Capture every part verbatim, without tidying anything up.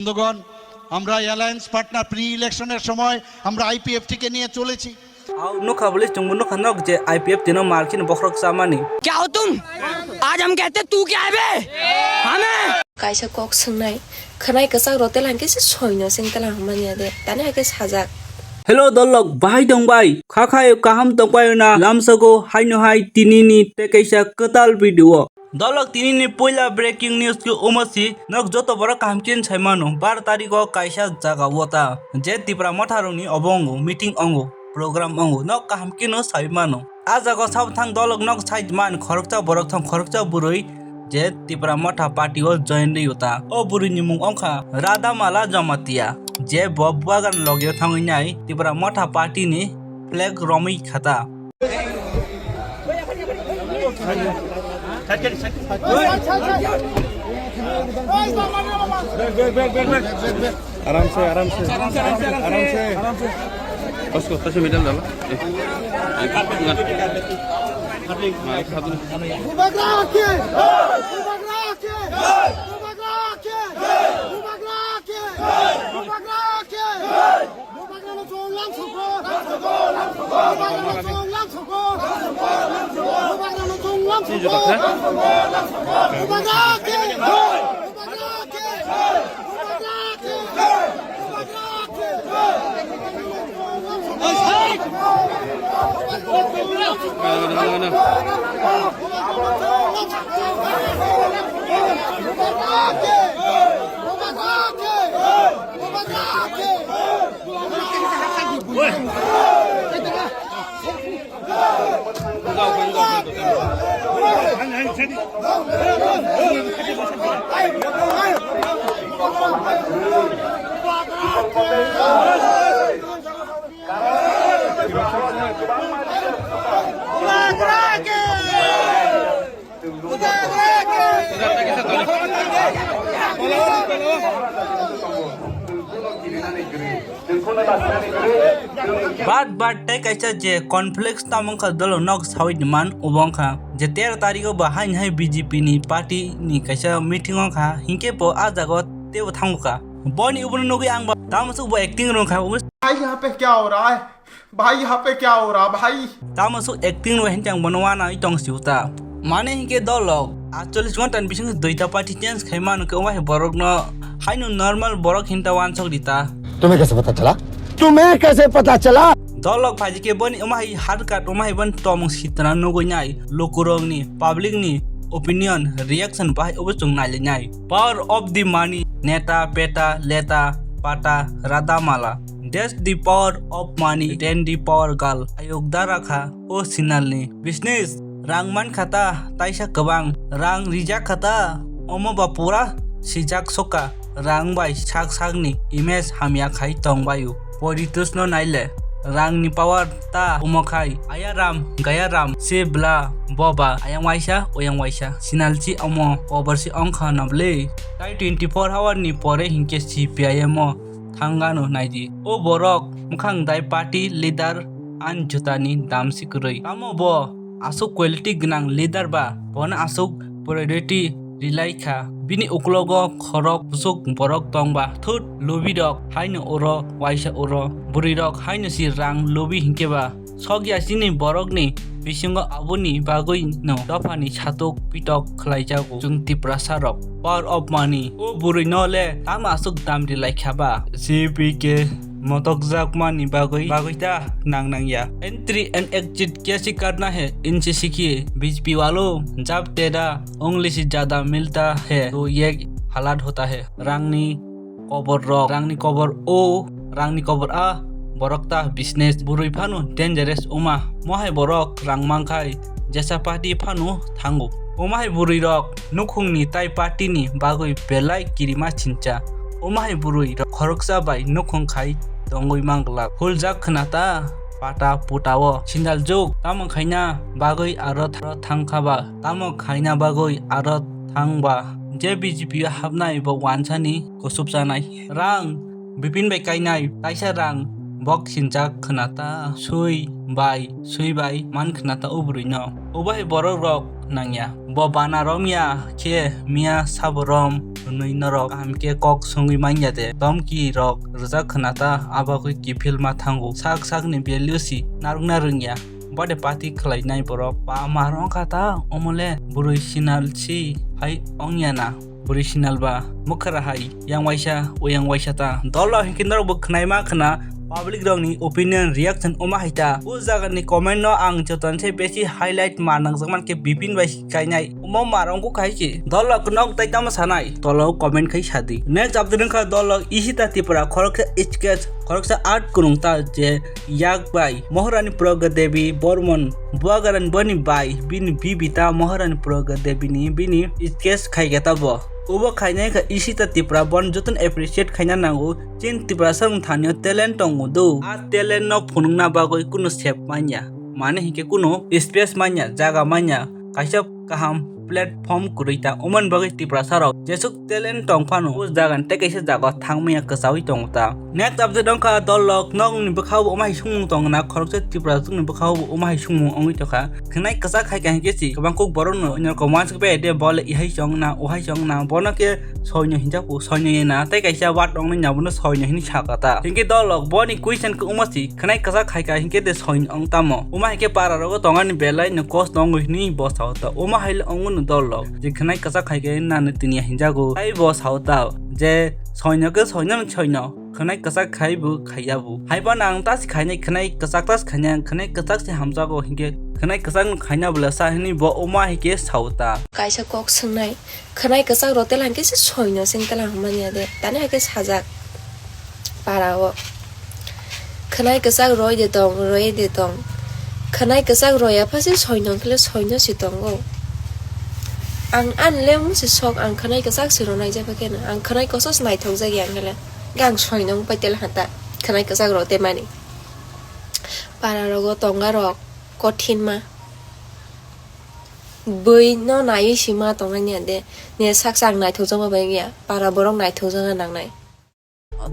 বন্ধুগণ, আমরা alliance partner pre ইলেকশনের সময় আমরা আইপিএফটি কে নিয়ে চলেছি। Ao nukha bwlwi chwngbo nukha nok je I P F T no markhe no bokhorok chamani. क्या हो तुम? आज हम कहते तू क्या है बे? हमें Kaisa kok swngnai, khwnai kwchak rw telang khe se soi no seng telang manya de, tani hai khe sajak. Hello dolok, bahai tong bai? Kha khai kaham tong bai na lamsago haino hai tini ni tei kaisa kwtal video. Dolok tini ni puila breaking news khe omo si, nok joto borok kaham khe sai mano, bar tarikh o kaisa jaga o ta, je Tipra Motha rok ni obo ongo, meeting ongo, program ongo, nok kaham khe no sai mano. A jaga o sabo thang dolok nok sai man, khoroksa borok thang, khoroksa bwrwi je Tipra Motha party o join rw ta. O bwrwi ni mung ongkha Radha Mala Jamatia, je bo Bubagan logi o thangwi nai Tipra Motha party ni flag romwi khata. आराम से, आराम से, आराम से। उसको अच्छे से मिडल डालो। ए, ए, ना। हाँ, एक हाथ में। Bubagra ke! Bubagra ke! Bubagra ke! Bubagra ke! Bubagra ke! Bubagrano chwng lam sokro! Bubagrano chwng lam sokro! Bubagrano chwng lam sokro! Bubagra ke! Bubagra ke! Bubagra ke! Bad bad tei kaisa je conflicts tamo wngkha dolo nok sawi man obo wngkha je tero tarikh o bo haini hai B J P ni party ni kaisa meeting wngkha hinkhe bo a jaga o teibo thango kha. Boni obono nugwi ang bo tamo swk bo acting rwngkha. भाई, यहाँ पे क्या हो रहा है? भाई, यहाँ पे क्या हो रहा, भाई? Tamo swk acting rwngkha hinkhe ang bono uanai tong si uta. Mane hinkhe dolok acholish ghonta ni bisingo duita party change khai mano khe, omo hai borok no haino normal borok hinta uansuk rita. तुम्हें कैसे पता चला? तुम्हें कैसे पता चला? Dolok phaidi khe boni omo hai hard cut, omo hai boni tomung sitana nugwi nai, lukurok ni, public ni opinion, reaction bahai obo chwng nai lai nai. Power of the money, neta, peta, leta, pata, rada mala. That's the power of money, then the power girl. Ayuk dara kha o sinal ni business. Rang man kha ta taisa kwbang, rang rijak kha ta omo ba pura sijak soka. Rang bai sak sak ni image hamya khai tong bai o. Poritus no nai le, rang ni power ta omo khai. Aya ram, gaya ram, se bla, bo ba, ayang waisa, oyang waisa. Sinal si omo, power si ong kha na bwle. Tai twenty four hour ni pore hinkhe C P I M o thangano naidi. O borok mwkhang dai party leader ani jutani dam si kwrwi. Tamo bo aswk quality gwnang leader ba, bono aswk priority rilai kha. Bini uklogo khorok bwswk borok tong ba, thut lubi rok haino oro waisa oro, bwrwi rok haino si rang lubi hinkhe ba. Sokya chini borokni bisingo aboni bagwino dophani satok pitok khlaijago chwng Tiprasa rok. Power of money. O bwrwi no le tamo aswk dam rilai kha ba? C P K motokjakmani bagwi, bagwi ta nang nang ya. Entry and exit kaise karna hai, inse sikhi B J P walo jab teda only si jada milta hai, to ye halat hota hai. Rangni kobor rok, rangni kobor o, rangni kobor a, borok ta business. Bwrwi phano dangerous wngma, mohai borok rang mankhai jesa party phano thango. Omo hai bwrwi rok nukhungni tai party ni bagwi belai kirima sincha. Omo hai bwrwi rok khoroksa bai nukhung khai tongwi manglak. Huljak khna ta pata puta o sindal juk, tamo khaina bagwi aro tha-, thangkha ba, tamo khaina bagwi aro thang ba. Je B J P o hapnai bo wansani kusupchanai. Rang, Bipin bai kainai, taisa rang, bok sinjak khna ta, sui bai, sui bai man khna ta o bwrwi no. Obo hai borok rok nangya. Bo bana rom ya khe miya sabo rom hwnwi norok kaham khe kok songwi manya de. Domki rok rwjak khna ta, abagwi kiphil ma thango. Sak sakni value si narwkna rwngya. Bode party khlainai borok ba ma rong kha ta, omole bwrwi sinal si hai ongya na. Bwrwi sinal ba mwkhra hai yang waisa, o yang waisa ta. Dol rok hinkhe norok bo khwnai ma khna, public rok ni opinion reaction oma hai ta. O jaga ni comment no ang joto ni se besi highlight ma nangjak man khe Bipin bai kainai. Omo ma rong kuk hai se. Dol rok nok tai tamo sanai. Tolo comment khai sadi. Next update wngkha dol rok Ishita Tripura khoroksa sketch, khoroksa art kwrwng ta je yak bai Maharani Pragya Devi Bormon buagaran boni bai bini bibita Maharani Pragya Devi ni bini sketch khai khe ta bo. Obo khainai kha Ishita Tripura bon jotono appreciate khaina nango. Chin Tiprasa wng thani o talent tongo do. A talent no phunukna bagwi kunu sep manya. Mane hinkhe kunu space manya, jaga manya. Kaisa kaham platform kwrwi ta. Omoni bagwi Tiprasa rok jesuk talent tong phano o jaga ni tei kaisa jaga o thang manya kwchaui tongo ta. Next update wngkha dol rok nokni bwkhao bo omo hai songmung tong na khoroksa Tiprasa ni bwkhao bo omo hai songmung wngwi tongkha. Khwnai kwchak hai kha hinkhe si kwbang kuk borok no nokho uansuk bai de bole ihai chong na ohai chong na bono khe soino hinjak o soino ye na tei kaisa word tongnai na bono soino hinwi sakha ta. Hinkhe dol rok boni question khe omo si khwnai kwchak hai kha hinkhe de soino wng tamo. Omo hai khe para rogo tongani belai no kos tongo hinwi bo sao ta. Omo hai le wngo no dol rok je khwnai kwchak hai khe nani tini hinjago. Tai bo sao ta je soino khe soino no soino. Khwnai kwchak khai bo khaiya bo. Hai phano ang ta se khainai khwnai kwchak ta se khainai ang khwnai kwchak se hamjago hinkhe khwnai kwchak no khaina bwla sa hinwi bo omo hai khe sao ta. Kaisa kok swngnai khwnai kwchak rw tela hinkhe se soino seng tela hwnmani ya de tani hai khe sajak para o. Khwnai kwchak roi de tong roi de tong khwnai kwchak roya pha se soino hinkhe le soino se tongo. Ang ani le omo se sok ang khwnai kwchak se rw naijak khe no ang khwnai koso se naithok jak ya hinkhe le. Gang soino wng pai tela hata khwnai kwchak rok tei mani. Para rogo tonga rok kothin ma. Bui no naiwi si ma tongnai ni ande. Ni sak sak naithok jak ma bai ya. Para borok naithok jak nangnai.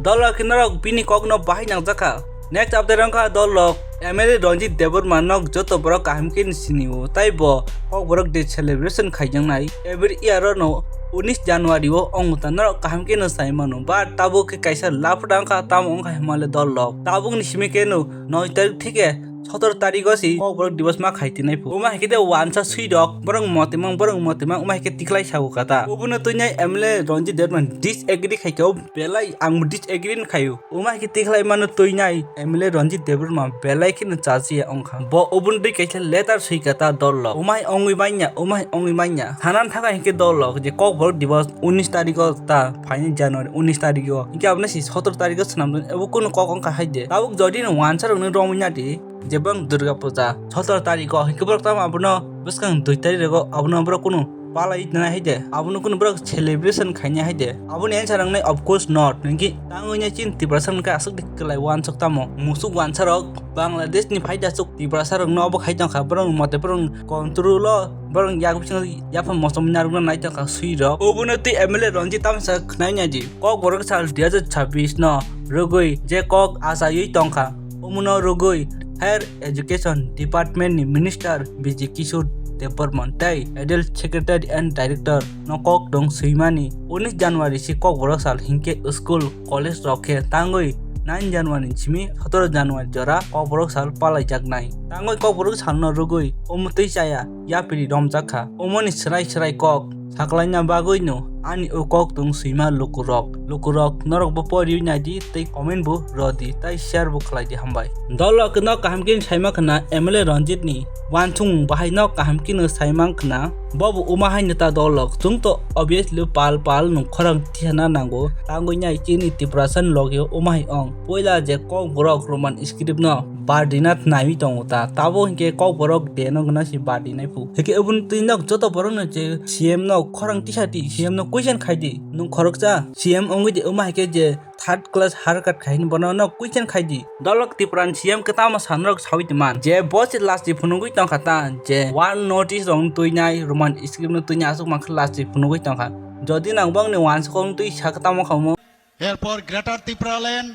Dol rok norok bini kok no bahai nangjak kha. Next update wngkha dol rok M L A Ranjit Debbarma nok joto borok kaham khe ni sini o. Tai bo kok borok day celebration khaijaknai. Every year o no unis January o wngo ta norok kaham khe no sai mano. But tabuk khe kaisa laphra wngkha tamo wngkha himale dol rok. Tabuk ni simi khe no noi tarik thike sotor tarik o si kok borok divas ma khai tinai phu. Omo hai khe de wansa sui rok borok motimang borok motimang omo hai khe tiklai sago kata. Obono tuinai M L A Ranjit Debbarma disagree khai khe o belai ang disagree khai o. Omo hai khe tikhlai mano tuinai M L A Ranjit Debbarma belai kheno chachiya wngkha. Bo oboni twi kaisa letter swi kha ta dol rok. Omo hai wngwi manya, omo hai wngwi manya. Sanan thangkha hinkhe dol rok je Kokborok Divas unis tarikh o ta phainai January unis tarikh o. Hinkhe abono si sotor tarikh o swnamjani abo kunu kok wngkha hai de. Tabuk jodi no wansa rokno romwi nadi. Jebang Durga Puja sotor tarikh o hinkhe borok tamo abono bwskang dui tarikh rego abono borok kunu palai nai hai de, abono kunu borok celebration khainai hai de. Aboni answer wngnai of course not. Hinkhe tangwi nai chini Tiprasa wngkha aswk de kwlai wansuk tamo musuk wansa rok Bangladesh ni phai de aswk Tiprasa rokno obo khai tongkha borok mote borok control o borok yak bisingo yaphang mosom narwkna nai tongkha sui rok. Obono twi M L A Ranjit tamsa khwnai nai di. Kokborok sal dui hazar chabbish no rwgwi je kok achaiwi tongkha, omono rwgwi Higher Education Department ni Minister B J Kishore Debbarma tei Adult Secretary and Director no kok dong swimani. Unis January si Kokborok sal hinkhe school, college rok khe tangwi nine January simi sotoro January jora Kokborok sal palaijaknai. Tangwi Kokborok salno rwgwi omo twi chaya yapri romjak kha. Omoni swrai swrai kok saklaina bagwino ani o kok tong swima lukurok. Lukurok norokbo poriwi naidi tei comment bo rodi tei share bo khlaidi, hambai. Dolok no kaham khe saima khna M L A Ranjit ni wansukmung bahai no kaham khe no saimang khna. Bobo uma hai neta dolok chwng to obviously pal pal nung khorang tisana nango tangwi nai chini Tiprasa ni logi uma hai ong. Poila je Kokborok Roman script no bardina naiwi tongo ta. Tabo hinkhe Kokborok de no gana si bardinai phu. Hinkhe oboni twi nok joto borok no je C M no khorang tisa di, C M no question khai di. Nung khoroksa C M wngwi di wngma hai khe je third class haircut khai hini bono no question khai di. Dolok Tripura ni C M khe tamo sanrok sawi di man je bo se last di phunugwi tongkha ta je one notice rok no twi nai Roman script no twi nai aswk mankhe last di phunugwi tongkha. Jodi nang bangni wansukmung twi sakha tamo khamu. এরপর গ্রেটার ত্রিপুরাল্যান্ড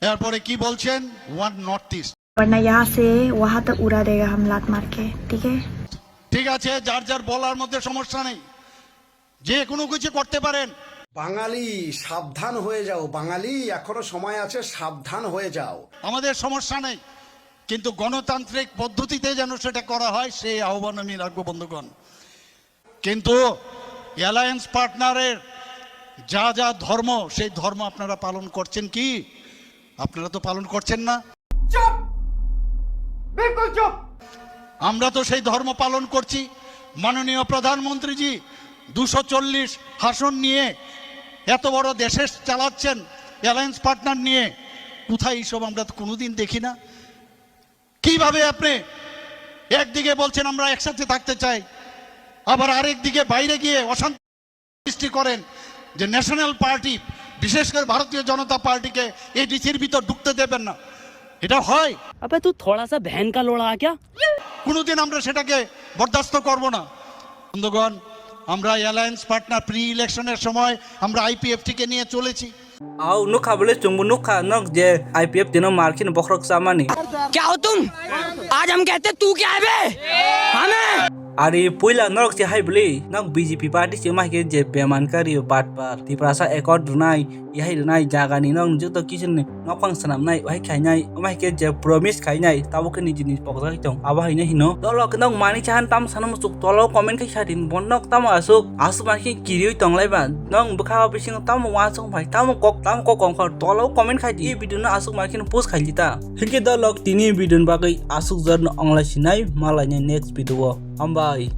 এরপরে কি বলছেন? One north east. वरना यहाँ से वहां तक उड़ा देगा हम लात मार के। ठीक है? ঠিক আছে, যার যার বলার মধ্যে সমস্যা নেই, যে কোনো কিছু করতে পারেন। বাঙালি, সাবধান হয়ে যাও বাঙালি, এখনো সময় আছে, সাবধান হয়ে যাও। আমাদের সমস্যা নেই, কিন্তু গণতান্ত্রিক পদ্ধতিতে যেন সেটা করা হয়, সেই আহ্বান আমি রাখবো বন্ধুগণ। কিন্তু অ্যালায়েন্স পার্টনারের যা যা ধর্ম, সেই ধর্ম আপনারা পালন করছেন কি? আপনারা তো পালন করছেন না। চুপ, বিলকুল চুপ। আমরা তো সেই ধর্ম পালন করছি। মাননীয় প্রধানমন্ত্রীজি দুশো চল্লিশ আসন নিয়ে এত বড় দেশে চালাচ্ছেন, অ্যালায়েন্স পার্টনার নিয়ে। কোথায় এইসব? আমরা তো কোনোদিন দেখি না। কিভাবে আপনি একদিকে বলছেন আমরা একসাথে থাকতে চাই, আবার আরেকদিকে বাইরে গিয়ে অশান্তি সৃষ্টি করেন যে ন্যাশনাল পার্টি, বিশেষ করে ভারতীয় জনতা পার্টিকে এডিসির ভিতর ঢুকতে দেবেন না? এটা হয়? अबे तू थोड़ा सा बहन का लोड़ा आ क्या? কোনোদিন আমরা সেটাকে বরদাস্ত করব না। বন্ধুগণ, আমরা অ্যালায়েন্স পার্টনার প্রি ইলেকশনের সময় আমরা আইপিএফটিকে নিয়ে চলেছি। Au nukha bole chwngbo nukha nok je I P F T no markhin bokhorok chamani. क्या हो तुम? आज हम कहते तू क्या है बे? हमें Ari puila norok se hai bole nok B J P party se ma ke je beman kari batpar Tiprasa accord rwnai, yahai rwnai jagani nok joto kiching ni nokphang swnamnai, wahai khainai, wahai ke je promise khainai, tabuk khe nijini pokjak tong. Abo haino hino dolok nok mani chahan tam sana muchuk tolo comment khai satin bon nok tamo asuk asuk ma khe kiriwi tonglai ba. Nong bwkha o bisingo tamo uansuk bai tamo kok tamo kok kongkhor tolo comment khai di. Video no asuk ma khe post khai di ta. Hinkhe dolok tini video ni bagwi asuk jar no onglai sinai malai next video o. Hambai.